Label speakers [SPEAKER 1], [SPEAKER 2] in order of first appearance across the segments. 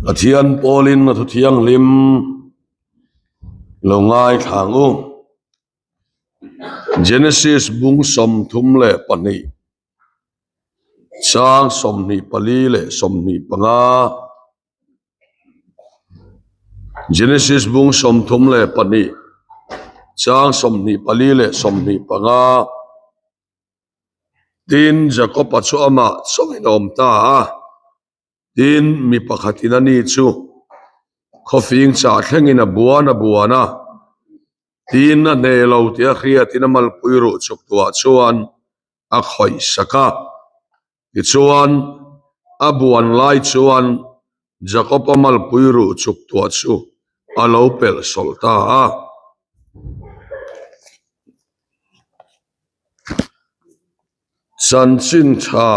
[SPEAKER 1] Pathian pawlin a thu thianghlim lo ngaithla ang u. Genesis bung 32 chang 24 leh 25 Genesis bung 32 chang 24 leh 25 Tin, Jakob-a chu amah chauhin a awm ta a. Tin, mi pakhatin ani chu khawfing chah thlengin a buan a buan a. Tin, a hneh lo tih a hriatin a malpui ruh chuk tuah chuan a khawih sak a. Tichuan, a buan lai chuan Jakob-a malpui ruh chuk tuah chu a lo pelh sawlh ta a. Chanchin tha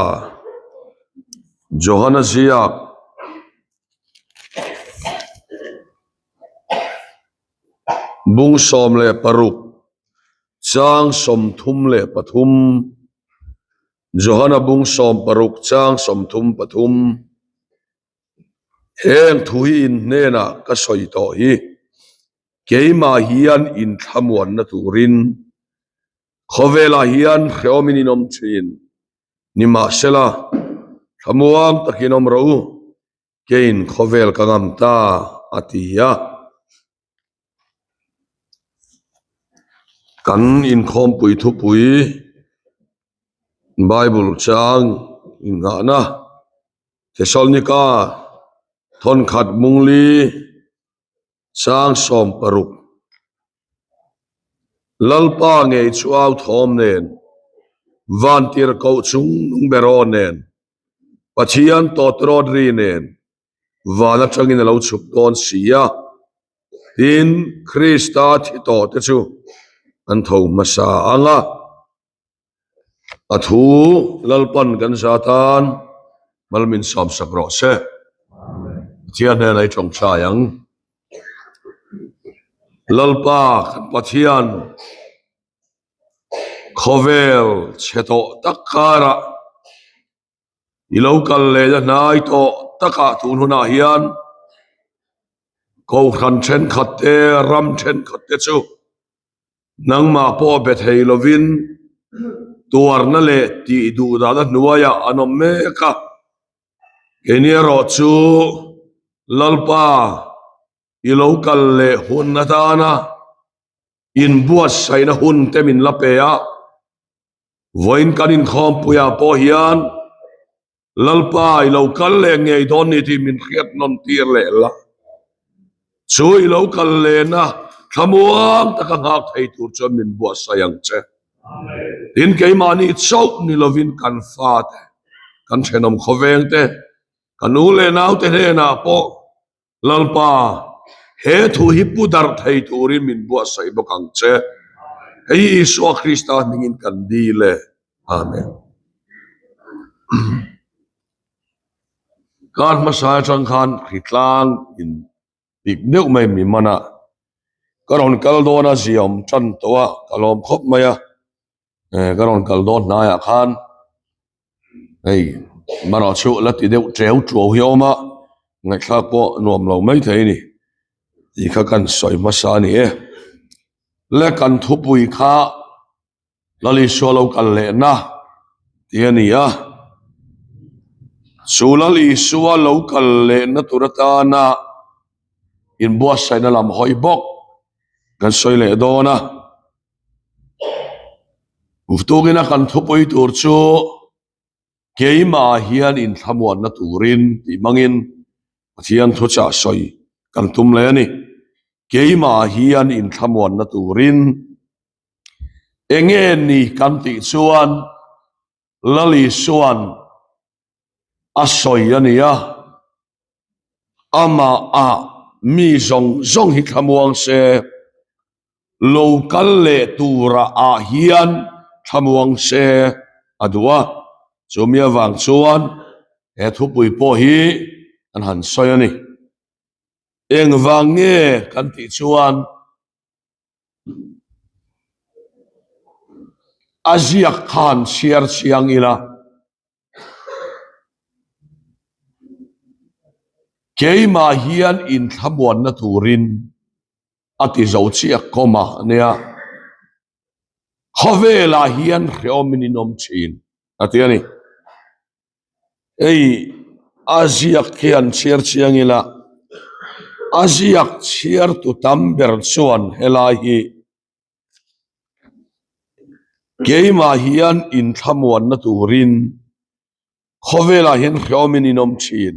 [SPEAKER 1] Johana ziak bung 16 chang 33 Johana bung 16 chang 33 Heng thu hi in hnenah ka sawi tawh hi. Keimah hian inthlamuanna turin khawvelah hian hrehawmin in awm thin. Nimahsela, thlamuang takin awm rawh u, keiin khawvel ka ngam ta, a ti a. Kan inkhawmpui thupui Bible chang innghahna Thesalonika thawnkhat mungli Chang 60 Lalpa ngei chu au thawm nen, Vantir koh chung nung ber aw nen, Pathian tawtrawt ri nen, van atangin a lo chhuk dawn si a. Tin, Krista thi tawh te chu an tho hmasa ang a. A thu Lalpan kan za tan mal min sawm sak rawh se. Pathian hnenah i tawngtai ang. Lalpa kan Pathian khawvel chhe tawh tak karah i lo kal leh na hnai tawh takah tun hunah hian Kohhran thenkhat te, ram thenkhat te chu Nangmah pawh be thei lovin tuarna leh tih duh dahna hnuaiah an awm mek a, keini erawh chu Lalpa i lo kal leh hun atana inbuatsaihna hun te min la pe a, vawiin kan inkhawmpuiah pawh hian Lalpa i lo kal leh ngei dawn ni tih min hriat nawn tir leh la. Chu i lo kal lehna thlamuang taka nghak thei tur chuan min buatsaih ang che. Tin, keimahni chauh ni lovin kan fate, kan thenawm khawveng te, kan u leh naute hnenah pawh Lalpa, he thu hi pu darh thei turin min buatsaih bawk ang che. Hei hi Isua Krista hmingin kan dil e. Amen. Kar hmasa atang khan hritlang in pik deuh mai mi man a, ka rawn kal dawn a ziaawm tan tawh a, ka lawm khawp mai a. Ka rawn kal dawn hnaiah khan hei marawh chu la ti deuh teu tuau hi a awm a, ngaihthlak pawh nuam lo mai thei a ni tih kha kan sawi hmasa a ni e. Le kan thupui kha Lal Isua lo kal lehna tih a ni a, chu Lal Isua lo kal lehna tur atana inbuatsaihna lam hawi bawk kan sawi leh dawn a. Tukin a kan thupui tur chu keimah hian inthlamuanna turin tih hmangin Pathian thuchah sawi kan tum leh a ni. Keimah hian inthlamuanna turin enge ni kan tih chuan Lal Isua'n a sawi a ni a, amah ah mi zawng zawng hi thlamuang se, lo kal leh tura ah hian thlamuang se a duh a, chumi avang chuan he thupui pawh hi an han sawi a ni. Engvang nge kan tih chuan A ziak khan chhiar chiang ila. Keimah hian inthlamuanna turin a ti zo chiah kawm a nia. Khawvelah hian hrehawmin in awm thin a ti a ni. Hei a ziak hi an chhiar chiang ila, a ziak chhiartu tam ber chuan helai hi keimah hian inthlamuanna turin khawvelah hian hrehawmin in awm thin.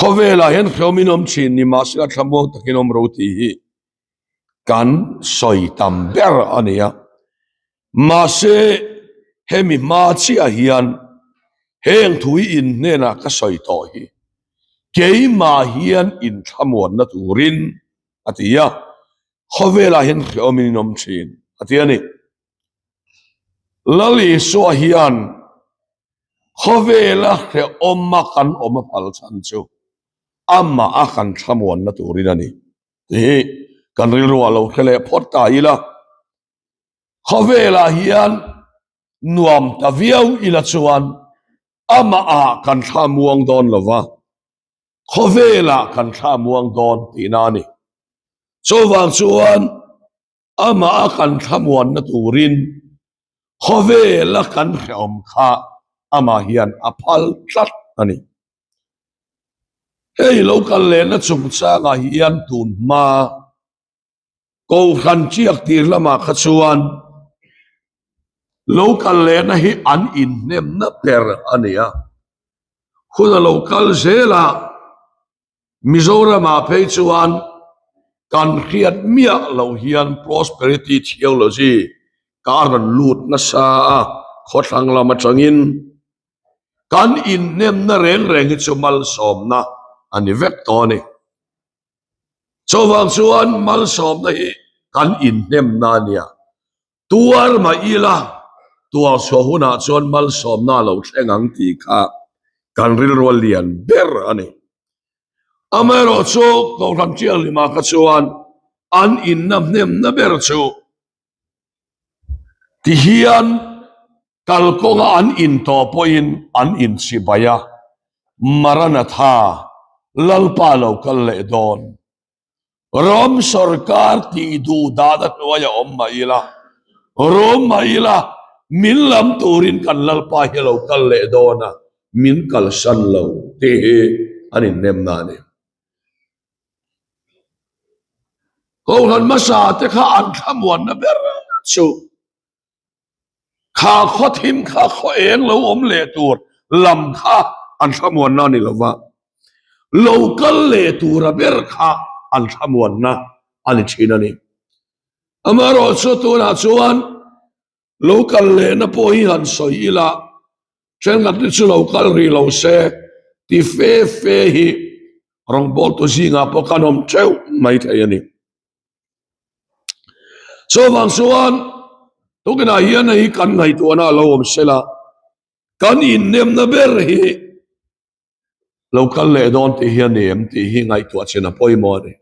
[SPEAKER 1] Khawvelah hian hrehawm in awm thin ni mahsela thlamuang takin awm ro tih hi kan sawi tam ber a ni a. Mahse hemi hma chiah hian heng thu hi in hnenah ka sawi tawh hi keimah hian inthlamuanna turin a ti a, khawvelah hian hrehawm in awm thin a ti a ni. Lal Isua hian Khawvela hrehawma kan awm a phal chhan chu amah a kan thlamuanna turin a ni tih hi kan rilruah lo hre leh phawt ta ila. Khawvelah hian nuam ta viau ila chuan amah ah kan thlamuang dawn lo va, khawvelah kan thlamuang dawn tihna a ni. Chuvang chuan Amah a kan thlamuanna turin khawvela kan hrehawm kha amah hian a phal tlat a ni. Hei lo kal lehna chungchangah hian tun hma Kohhran chiak tir lamah kha chuan lo kal lehna hi an inhnemna ber a ni a, hun a lo kal zel a, Mizoramah phei chuan kan hriat miah loh hian prosperity theology ka rawn lut nasa a, khawthlang lam atangin kan inhnemna reng reng hi chu malsawmna a ni vek tawh a ni. Chuvang chuan malsawmna hi kan inhnemna a nia. Tuar mah ila, tuar chhuah hunah chuan malsawmna a lo thleng ang tih kha kan rilru a lian ber a ni. Amaherawh chu Kohhran Thianghlimah kha chuan an inna hnemna ber chu tihian kalkawnga an intawh pawhin an inchibai a, Maranatha, Lalpa lo kal leh dawn. Ram sorkar tih duh dan a hnuai a awm mah ila, rum mah ila, min lam turin kan Lalpa hi a lo kal leh dawn a, min kalsan lo tih hi an inhnemna a ni. Kohhran hmasa te kha an thlamuanna ber chu Kha khaw thim kha khaw eng lo awm leh tur lam kha an thlamuanna a ni lo va, lo kal leh tura ber kha an thlamuanna a ni thin a ni. Amaherawhchu tunah chuan lo kal lehna pawh hi han sawi ila, thenkhat te chu lo kal rih lo se ti fe fe hi rawngbawltu zingah pawh kan awm theuh mai thei a ni. Chuvang chuan tukinah hian hei kan ngaihtuahna a lo awm sela, kan innemna ber hi lo kal leh dawn tih hi a ni em tih hi ngaihtuah chin a pawimawh a ni.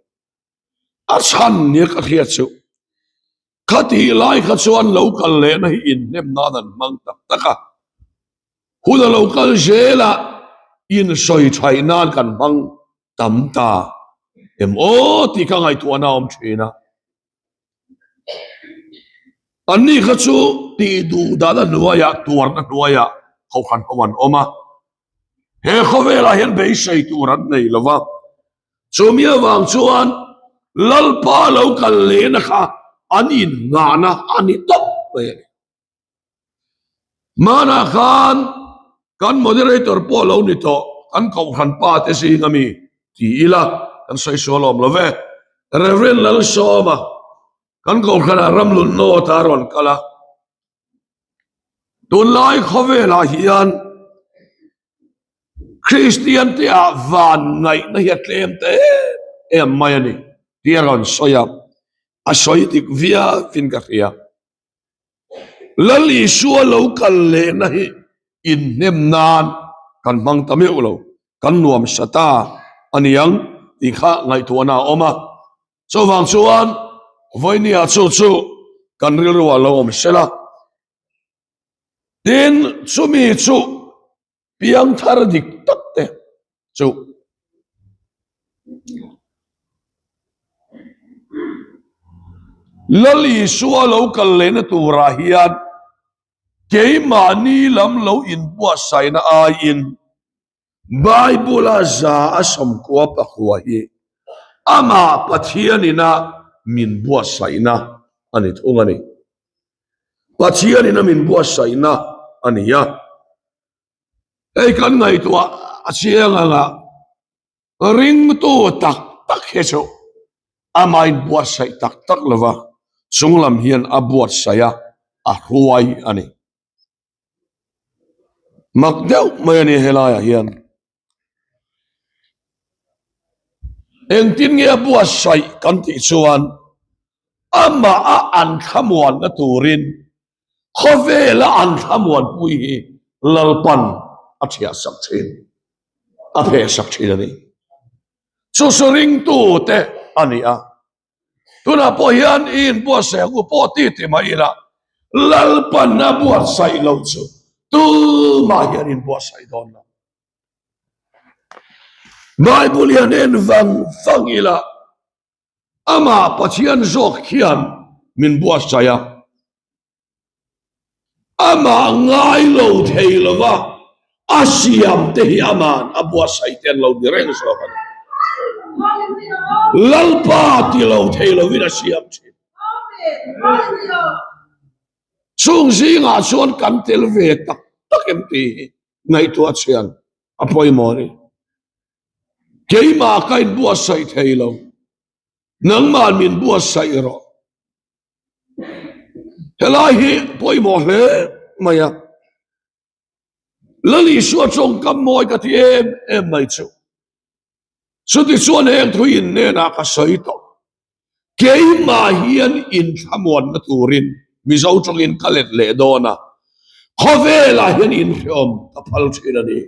[SPEAKER 1] A chhan nia ka hriat chu khatih lai kha chuan lo kal lehna hi innem nan an hmang tak tak a, hun a lo kal zel a insawi thaih nan kan hmang tam ta em aw tih ka ngaihtuahna a awm thin a. Anni kha chu tih duh dahna hnuaiah, tuarna hnuaiah kohhran ho an awm a. He khawvelah hian beisei tur an nei lo va. Chumi avang chuan Lalpa lo kal lehna kha an innghahna a ni tawp mai a ni. Hmanah khan kan moderator pawh lo ni tawh, kan kohhran pa te zing ami ti ila kan sawi sual awm lo ve. Reverend Lalsawma kan kohhranah ramlun nawt a rawn kal a, tunlai khawvelah hian Kristian te ah van ngaihna hi a tlem ta em em mai a ni tih a rawn sawi a, a sawi dik viauin ka hria. Lal Isua lo kal lehna hi inhnem nan kan hmang ta meuh lo, kan nuam sa ta a niang tih kha ngaihtuahna a awm a. Chuvang chuan vawinia chu chu kan rilruah lo awm sela. Tin, chumi chu piangthar dik tak te chu. Lal Isua lo kal lehna turah hian keimahni lam lo inbuatsaihna aiin Bible-a za a sawmkua pakua hi amah Pathianina min buatsaihna a ni thung a ni. Pathianina min buatsaihna a ni a. Hei kan ngaihtuah a chiang anga ringtu tak tak hi chu amah inbuatsaih tak tak lova chunglam hian a buatsaih a, a hruai a ni. Mak deuh mai a ni helaiah hian. Engtin nge a buatsaih kan tih chuan amah a an thlamuanna turin khawvela an thlamuanpui hi Lalpan a thiahsak thin, a phehsak thin a ni. Chu chu ringtute a ni a. Tunah pawh hian i inbuatsaih ang u pawh ti ti mah ila, Lalpan a buatsaih lo chu tumah hian inbuatsaih dawn lo. Bible hian en vang vang ila, amah Pathian zawk hian min buatsaih a. Amah ngai lo thei lova a siam te hi aman a buatsaih te an lo ni reng zawk a ni. Lalpa ti lo thei lovin a siam thin. Chung zingah chuan kan tel ve tak tak em tih hi ngaihtuah chhian a pawimawh a ni. Keimah ka inbuatsaih thei lo, nangmah min buatsaih rawh. Helai hi pawimawh hle mai a, Lal Isua tawngkam mawi ka ti em em mai chu. Chutichuan heng thu in hnenah ka sawi tawh. Keimah hian inthlamuanna turin Mizo tawngin ka let leh dawn a, khawvelah hian inhreawm ka phal thin a ni.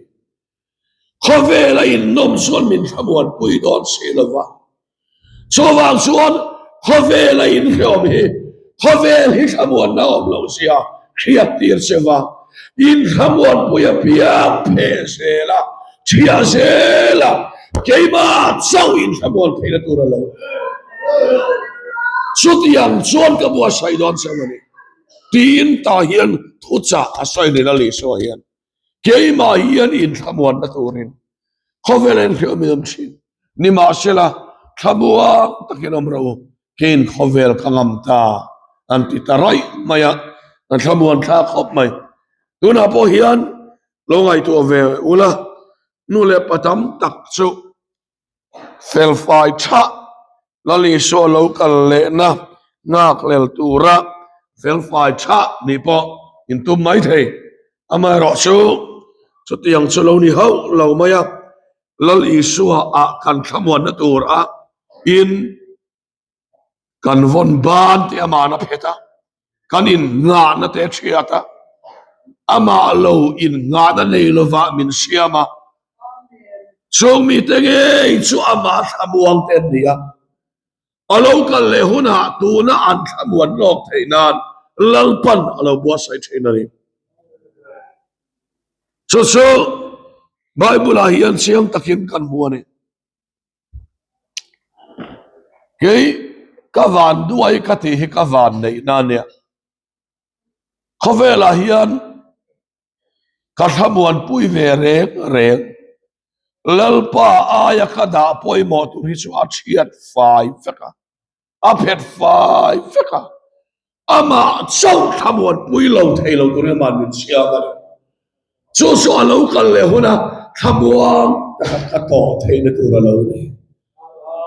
[SPEAKER 1] Khawvela innawm chuan min thlamuanpui dawn si lo va. Chuvang chuan khawvela inhreawm hi khawvel hi thlamuanna awm loh zia hriat tir che va, inthlamuanpui apiang pheh zel a, thiah zel a, keimah chauh inthlamuan theihna tur a lo. Chutiang chuan ka buatsaih dawn che a ni. Tiin tah hian thuchah a sawi nen a Isua hian. Keimah hian inthlamuanna turin khawvel a inhriawm in awm thin. Nimahsela, thlamuang takin awm rawh u, keiin khawvel ka ngam ta, an ti ta raih mai a, an thlamuan thlak khawp mai. Tunah pawh hian lo ngaihtuah ve ula, nu leh pa tam tak chu Felfai tha Lal Isua lo kal lehna nghak lel tura felfai tha nih pawh in tum mai thei. Amaherawh chu chutiang chu lo ni hauh lo mai a, Lal Isua ah kan thlamuanna tur a in Kan vawn ban tih ama'n a phet a, kan innghahna te a thiat a, amah lo innghahna nei lovah min siam a, chung mite ngei chu amah thlamuang te an ni a, a lo kal leh hunah tuna an thlamuan lawk theih nan Lalpan a lo buatsaih thin a ni. Chu chu Bible-ah hian chiang takin kan hmu a ni. Kei ka van duai ka tih hi ka van neih na nia. Khawvelah hian ka thlamuanpui ve reng reng. Lalpa aia ka dah pawimawh tur hi chu a chhiat fai vek a. A phet fai vek a, amah chauh thlamuanpui lo thei lo turin ama'n min siam a ni. Chu chu a lo kal leh huna thlamuang taka ka tawh theihna tur a lo ni.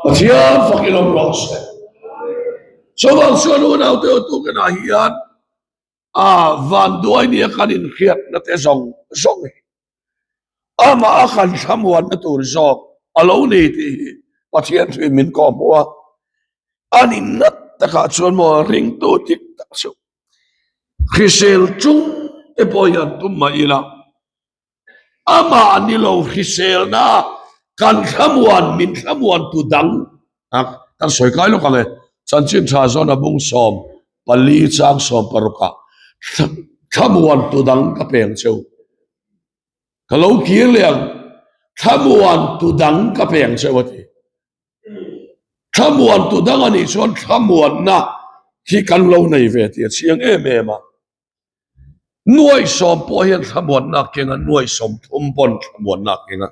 [SPEAKER 1] Pathian fakin awm rawh se. Chuvang chuan unaute u tukinah hian a vanduai nia kan inhriatna te zawng zawng hi amah a kan thlamuanna tur zawk a lo ni tih hi Pathian thuin min kawhhmuh a, a ninna takah chuan maw ringtu dik tak chu hrisel chung te pawh hian tum mah ila Amah ni lo hriselna kan thlamuan min thlamuan tu dang a kan sawi kai lawk ang e. Chanchin tha zawn a bung 14 chang 16 ah thlamuan tu dang ka peng cheu. Ka lo kir leh ang thlamuan tu dang ka peng cheu a ti. Thlamuan tu dang a nih chuan thlamuanna. hi kan lo nei ve tih a chiang em em a. Nuai sawm pawh hian thlamuanna a keng a, nuai 30 pawn thlamuanna a keng a.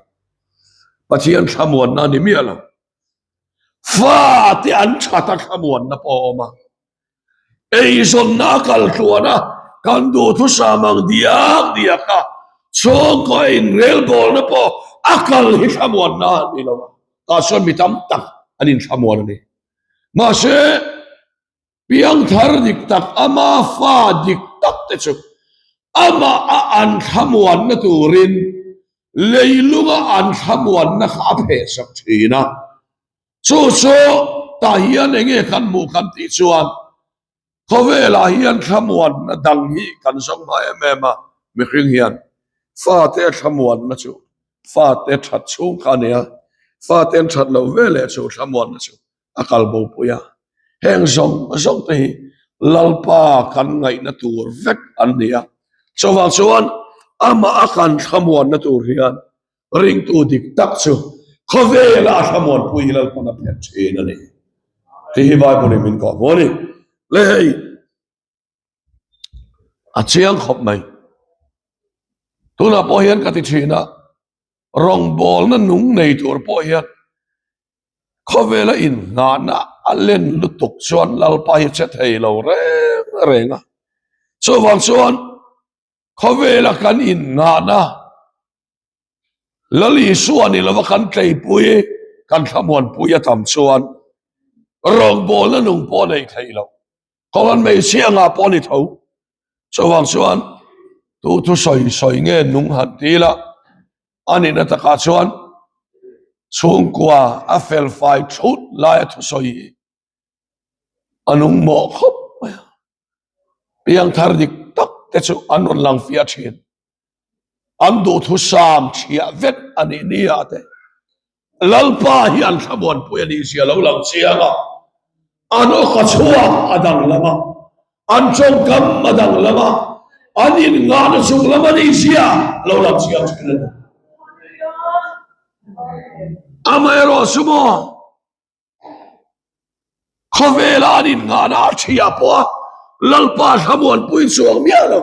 [SPEAKER 1] Pathian thlamuanna a ni miah lo. Fate an that a thlamuanna pawh a awm a. Eizawnna a kal tluan a, kan duhthusam ang diak diak a, chhungkaw inrelbawlna pawh a kal hi thlamuanna a ni lo a. Tah chuan mi tam tak an inthlamuan a ni. Mahse, Piangthar dik tak, ama fa dik tak te chu amah a an thlamuanna turin leilunga an thlamuanna kha a phehsak thin a. Chu chu tah hian eng nge kan hmuh kan tih chuan khawvelah hian thlamuanna dang hi kan zawng hma em em a, mihring hian fate a thlamuanna chu fate that chhung kha a ni a, fate an that loh veleh chu thlamuanna chu a kal bo pui a, heng zawng zawng te hi Lalpa kan ngaihna tur vek an ni a, chuvang chuan amah a kan thlamuanna tur hian ringtu dik tak chu khawvela a thlamuanpui hi Lalpan a phet thin a ni tih hi Bible in min kawh hmu a ni. Le hei a chiang khawp mai. Tunah pawh hian ka ti thin a, rawngbawlna nung nei tur pawh hian Khawvela inngahna a len lutuk chuan Lalpa hi che thei lo reng reng a. Chuvang chuan khawvela kan inngahna Lal Isua ni lova kan tleipui, kan thlamuanpui a tam chuan rawngbawlna nung pawh nei thei lo. Khawvan hmeichhia ngah pawh ni tho. Chuvang chuan tu thu sawi sawi nge nung han ti la. A nihna takah chuan chhungkua a fel fai thut laia thusawi hi a nung mawh khawp mai a, piangthar dik tak te chu an rawn lang fiah thin. An duhthusam chhiah vek a nih nia te. Lalpa hi an thlamuanpui a nih zia lo lang chiang a, an awka chhuak a danglam a, an tawngkam a danglam a, an innghahna chung lam a nih zia lo lang chiang thin a ni. Amaherawh chu maw, khawvela an innghahna a thiah pawh a Lalpa thlamuanpui chuang miah lo.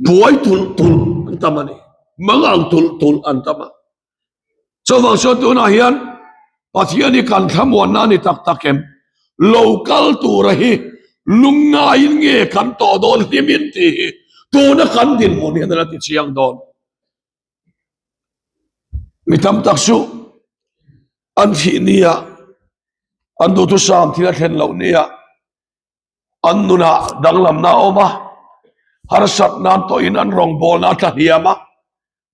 [SPEAKER 1] Buai tulh tulh an tam a ni, mangang tulh tulh an tam a. Chuvang chuan tunah hian Pathian hi kan thlamuanna a ni tak tak em? Lo kal tura hi lungngaiin nge kan tawh dawn hlimin tih hi tuna kan dinhmun hian a la ti chiang dawn. Mi tam tak chu an thih nia, an duhthusam thil a thlen loh nia, an nunah danglamna a awm a, harsatna an tawhin an rawngbawlna a tla hniam a,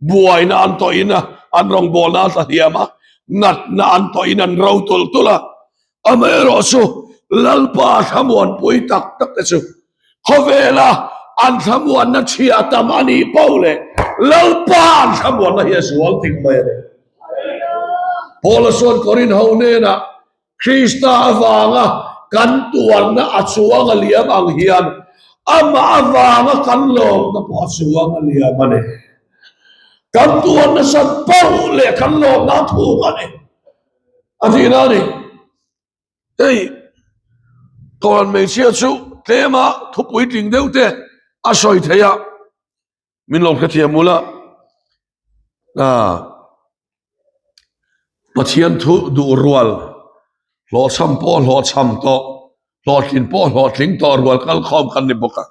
[SPEAKER 1] buaina an tawhin an rawngbawlna a tla hniam a, natna an tawhin an ro tulh tulh a, amaherawh chu Lalpa thlamuanpui tak tak te chu khawvela an thlamuanna chhia tam a nih poh leh Lalpa an thlamuanna hi a zual ting mai a ni. Paula chuan Korinho hnenah Krista avanga kan tuarna a chuang a liam ang hian amah avanga kan lawmna pawh a chuang a liam a ni. Kan tuar nasat poh leh kan lawmna a thuk a ni. A tihna a ni. Hei, Kohhran hmeichhia chu tlema thu puitling deuh te a sawi thei a. Min lo hrethiam ula, Pathian thu duh rual, hlawhchham pawh hlawhchham tawh, hlawhtlin pawh hlawhtling tawh rual kal khawm kan ni bawk a.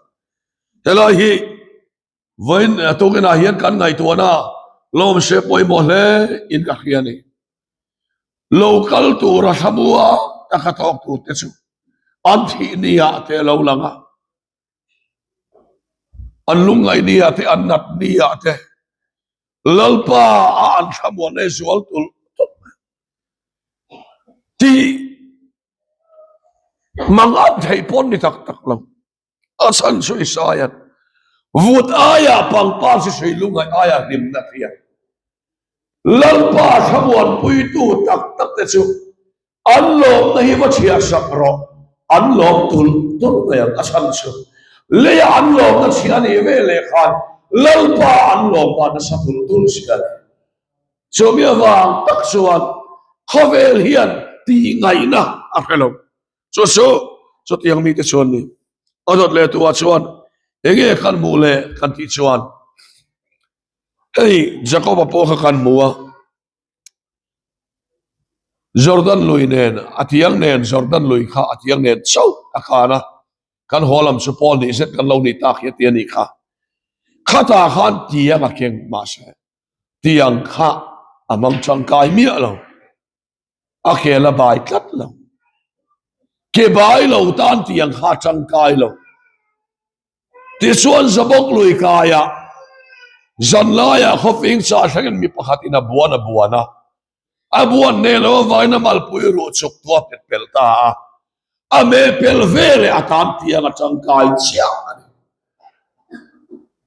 [SPEAKER 1] Helai hi vawiin tukinah hian kan ngaihtuahna lawmse pawimawh hle in ka hria a ni. Lo kal tura thlamua taka thawk turte chu an thih niah te a lo lang a. An lungngaih nia te, an nat nia te, Lalpa a an thlamuan e zual tulh tulh mai. Tih mang an theih pawn ni tak tak lo. A chhan chu Isaiah vut aia pangpar chi hrui lungngaih aia hlimna hria. Lalpa thlamuanpuitu tak tak te chu An lawmna hi va chhiah sak rawh, an lawm tulh tulh mai ang, a chhan chu leia an lawmna chhiah a nih ve leh khan Lalpa an lawmna nasa tulh tulh si a ni. Chumi avang tak chuan khawvel hian tih ngaihna a hre lo. Chu chu chutiang mite chuan ni. A dawt leh tuah chuan enge kan hmuh le kan tih chuan hei Jakoba pawh kha kan hmu a, Jordan lui nen a tiang nen Jordan lui kha a tiang nen chauh a khan a, kan haw lam chu Paul nih zet kan lo nih tak hi a ti a nih kha. Khatah khan tiang a keng mahse tiang kha a hmang tangkai miah lo. A khel a bai tlat lo. Ke bai lo tan tiang kha a tangkai lo. Tichuan Zabawk lui kaiah zanlaiah khawfing chah thlengin mi pakhatin a buan a buan a. A buan hneh lo avangin a malpui ruh chuk tu a pet pelh ta a. A meh pel veleh a tan tiang a tangkai chiah a ni.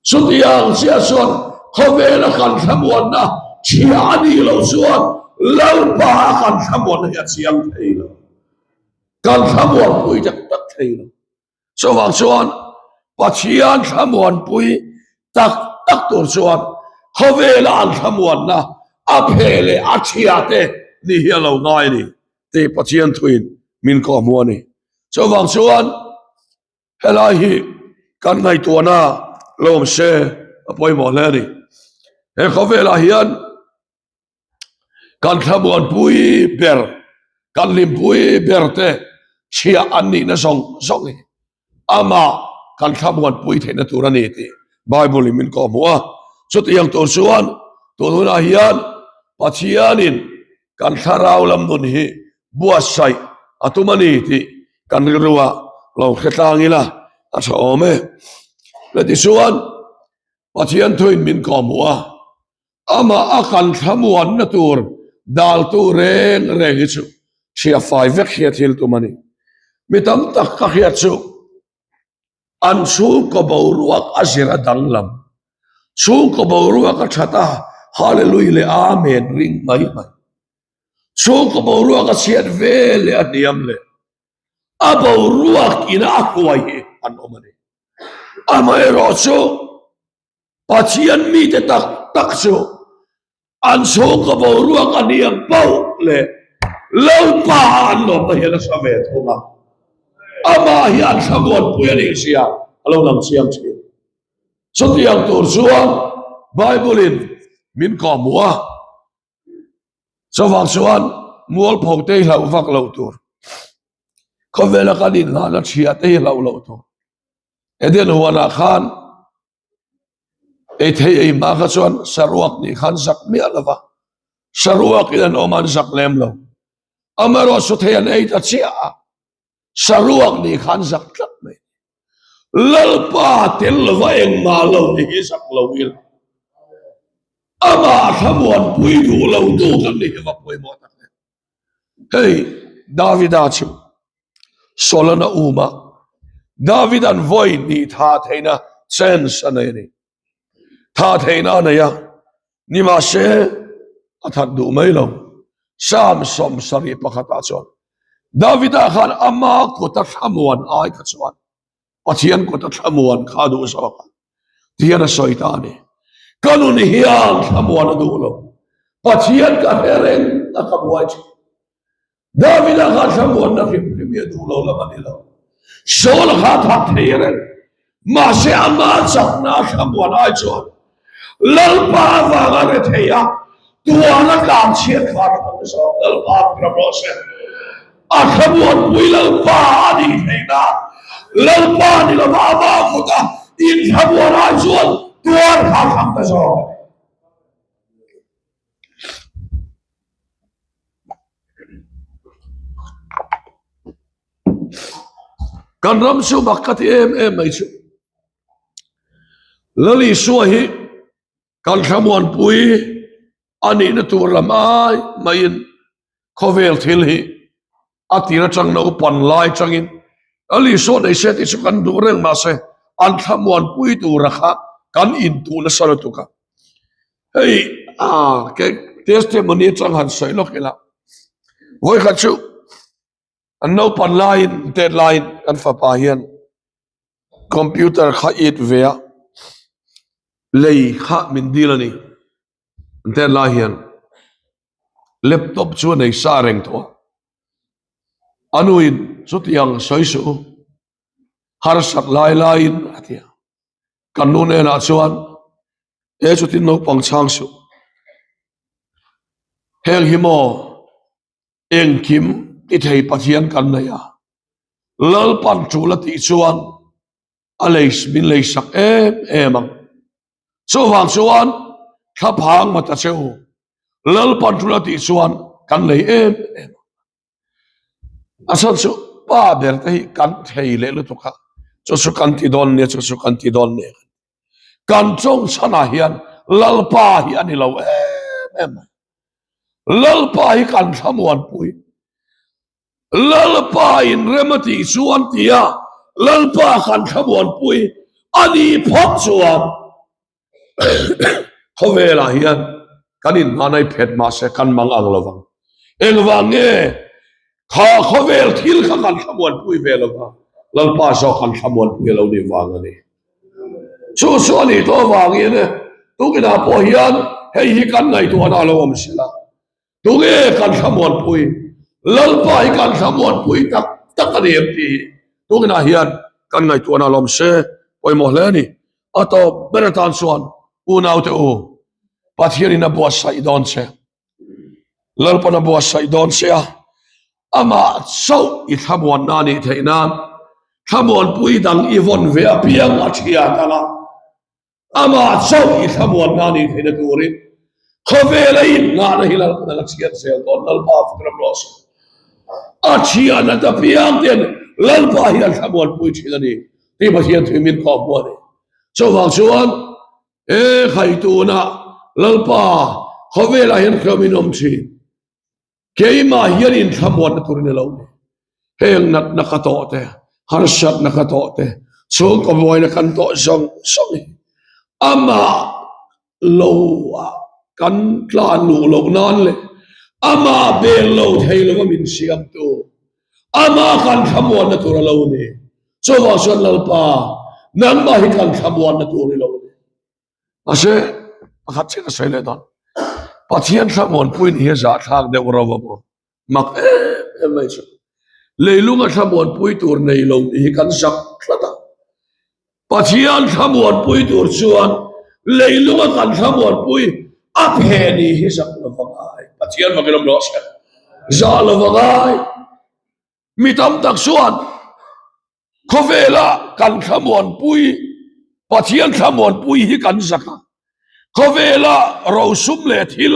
[SPEAKER 1] Chutiang chiah chuan khawvela kan thlamuanna chhia a nih loh chuan Lalpa a kan thlamuanna hi a chiang thei lo. Kan thlamuanpui tak tak thei lo. Chuvang chuan Pathian thlamuanpui tak tak tur chuan khawvela an thlamuanna a phe leh a chhia te ni hi a lo ngai a ni tih Pathian thuin min kawhhmuh a ni. Chuvang chuan Helai hi kan ngaihtuahna lo awm se a pawimawh hle a ni. He khawvelah hian kan thlamuanpui ber, kan hlimpui ber te chhiah an nihna zawng zawng hi amah kan thlamuanpui theihna tur a ni tih Bible in min kawhhmuh a. Chutiang tur chuan tun hunah hian Pathianin kan thlarau lam nun hi buatsaih a tum a ni tih kan rilruah lo hre tlang ila a tha awm e. Le tichuan Pathian thuin min kawhhmuh a, amah a kan thlamuanna tur daltu reng reng hi chu chhia fai vek hi a thil tum a ni. Mi tam tak ka hriat chu An chhungkaw boruak a zir a danglam. Chhungkaw boruak a that a, Hallelujah leh Amen ring mai mai. Chhungkaw boruak a chhiat ve leh a hniam leh a boruak ina a hruai hi an awm a ni. Amaherawhchu Pathian mite tak tak chu an chhungkaw boruak a hniam poh leh Lalpa a an lawmna hian a hra ve thung a, amah hi an thlamuanpui a nih zia a lo lang chiang thin. Chutiang tur chuan Bible-in min kawhhmuh a, chuvang chuan mualpho te hi hlauh vak loh tur, khawvela kan inngahna chhia te hi hlauh loh tur. Eden huanah khan Ei thei ei hma kha chuan saruak nih khan zak miah lo va, saruak in an awm a an zak lem lo. Amaherawhchu thei an ei ta chiah a, saruak nih khan zak tlat mai. Lalpa tel lova engmah lo ni hi zak lo ila, amah thlamuanpui duh lo tu kan ni hi va pawimawh tak em. Hei Davida chu Solon a um a, David an vawi hnih tha theihna chance a nei a ni. Tha theihna a nei a, nimahse a that duh mai lo. Psalm 71 ah chuan Davida khan ama kuta thlamuan ai kha chuan Pathian kuta thlamuan kha a duh zawk a, tihian a sawi ta a ni. Ka nun hian thlamuan a duh lo, Pathian ka hre reng a ka buai thin. Davida kha thlamuanna hrim hrim hi a duh lo lam a ni lo. Saul kha a that thei reng. Mahse ama chakna a thlamuan ai chuan Lalpa avanga re thei a, tuana tlan chhiat kha a thlang zawk. Lalpa ram rawh se. A thlamuanpui Lalpa a nih theihna Lalpa ni lova ama kuta inthlamuan ai chuan tuar kha a thlang ta zawk a ni. Kan ram chu mak ka ti em em mai chu. Lal Isua hi kan thlamuanpui a nihna tur lam ai maiin khawvel thil hi a tir atang naupan lai atangin Lal Isua nei se tih chu kan duh reng mahse an thlamuanpui tura kha kan intuh nasa lutuk a. Hei a ke testimony atang han sawi lawk ila vawikhat chu an naupan laiin tet laiin kan fapa hian computer kha it ve a lei kha min dil a ni an tet lai hian laptop chu a nei sa reng tawh a. A nuin chutiang sawi suh u, harsat lai laiin a ti a. Kan nu hnenah chuan, E chutin naupang chhang suh, heng hi maw engkim ti thei Pathian kan nei a, Lalpan tul a tih chuan a lei min lei sak em em ang. Chuvang chuan thlaphang mata che u, Lalpan tul a tih chuan kan lei em em ang. A chhan chu pa ber te hi kan thei leh lutuk a, chu chu kan ti dawn nia, chu chu kan ti dawn nia. Kan chawng chhanah hian Lalpa hi a ni lo em em mai. Lalpa hi kan thlamuanpui. Lalpa in rem a tih chuan tia Lalpa kan thlamuanpui a nih phawt chuan Khawvelah hian kan inhmanai phet mahse kan mang ang lo vang. Engvang nge kha khawvel thil kha kan thlamuanpui ve lo va, Lalpa zawk kan thlamuanpui a lo nih vang a ni. Chu chu a nih tawh avangin tukinah pawh hian hei hi kan ngaihtuahna a lo awm si la. Tunge kan thlamuanpui? Lalpa hi kan thlamuanpui tak tak a ni em tih hi tunginah hian kan ngaihtuahna lawm se pawimawh hle a ni. A tawp ber atan chuan unaute u, Pathianin a buatsaih dawn che, Lalpan a buatsaih dawn che a, amah chauh i thlamuanna a nih theih nan thlamuanpui dang i vawn ve apiang a thiat ang a. Amah chauh i thlamuanna a nih theihna turin khawvela innghahna hi Lalpan a la chhiat zel dawn. Lalpa fak ram rawh se. A chhiatna ta piang ten Lalpa hi an thlamuanpui thin a ni tih Pathian thu min kawh hmu a ni. Chuvang chuan e khaituna Lalpa khawvelah hian hreawmin awm thin. Keimah hian inthlamuanna tur ni lo ni. Heng natna ka tawh te, harsatna ka tawh te, chhungkaw buaina kan tawh zawng zawng hi amah lo ah kan tlan luh loh nan leh amah bel lo thei lova min siamtu, amah kan thlamuanna tur a lo ni. Chuvang chuan Lalpa, nangmah hi kan thlamuanna tur i lo ni. Mahse, pakhat chiah ka sawi leh dawn. Pathian thlamuanpui ni hi a zahthlak deuh rauh a maw? Mak em em mai chu. Leilunga thlamuanpui tur nei lo ni hi kan zak tlat a. Pathian thlamuanpui tur chuan leilunga kan thlamuanpui a phe ni hi zak lo va ngai. Pathian vakin awm rawh se. Zah lo va ngai. Mi tam tak chuan Khawvela kan thlamuanpui, Pathian thlamuanpui hi kan zak a. Khawvela rosum leh thil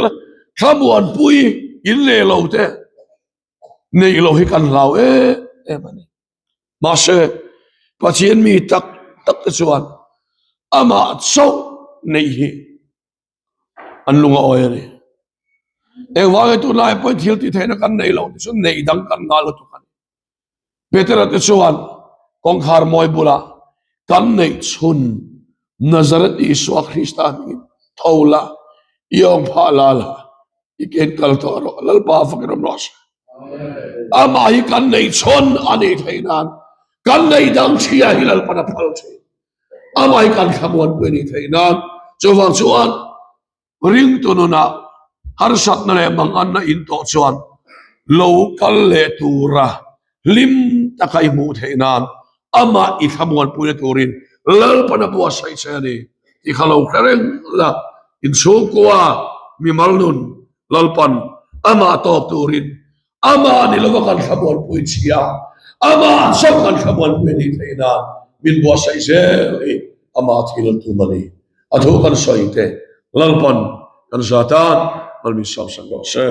[SPEAKER 1] thlamuanpui in leh lo te neih lo hi kan hlau em em a ni. Mahse, Pathian mi tak tak te chuan amah chauh neih hi an lung a awi a ni. Engvangin tunlai pawhin thil tih theihna kan neih loh te chu neih dang kan nghal lutuk a ni. Petera te chuan kawngkhar mawi bulah kan neih chhun Nazareth Isua Krista hmingin tho la, i awng phah la la, i ken kal tawh rawh, Lalpa fakin awm rawh se. Amah hi kan neih chhun a nih theih nan kan neih dang chhia hi Lalpan a phal thin. Amah hi kan thlamuanpui a nih theih nan chuvang chuan Ringtu nunah harsatna leh manganna in tawh chuan lo kal leh tura hlim taka i hmuh theih nan amah i thlamuanpuina turin Lalpan a buatsaih che a ni tih kha lo hre reng la. Inchhungkua mimal nun Lalpan amah tawk turin Amah ni lova kan thlamuanpui chhia, amah chauh kan thlamuanpui a nih theih nan min buatsaih zel hi amah thil tum a ni. A thu kan sawi te Lalpan kan za tan mal min samsak rawh se.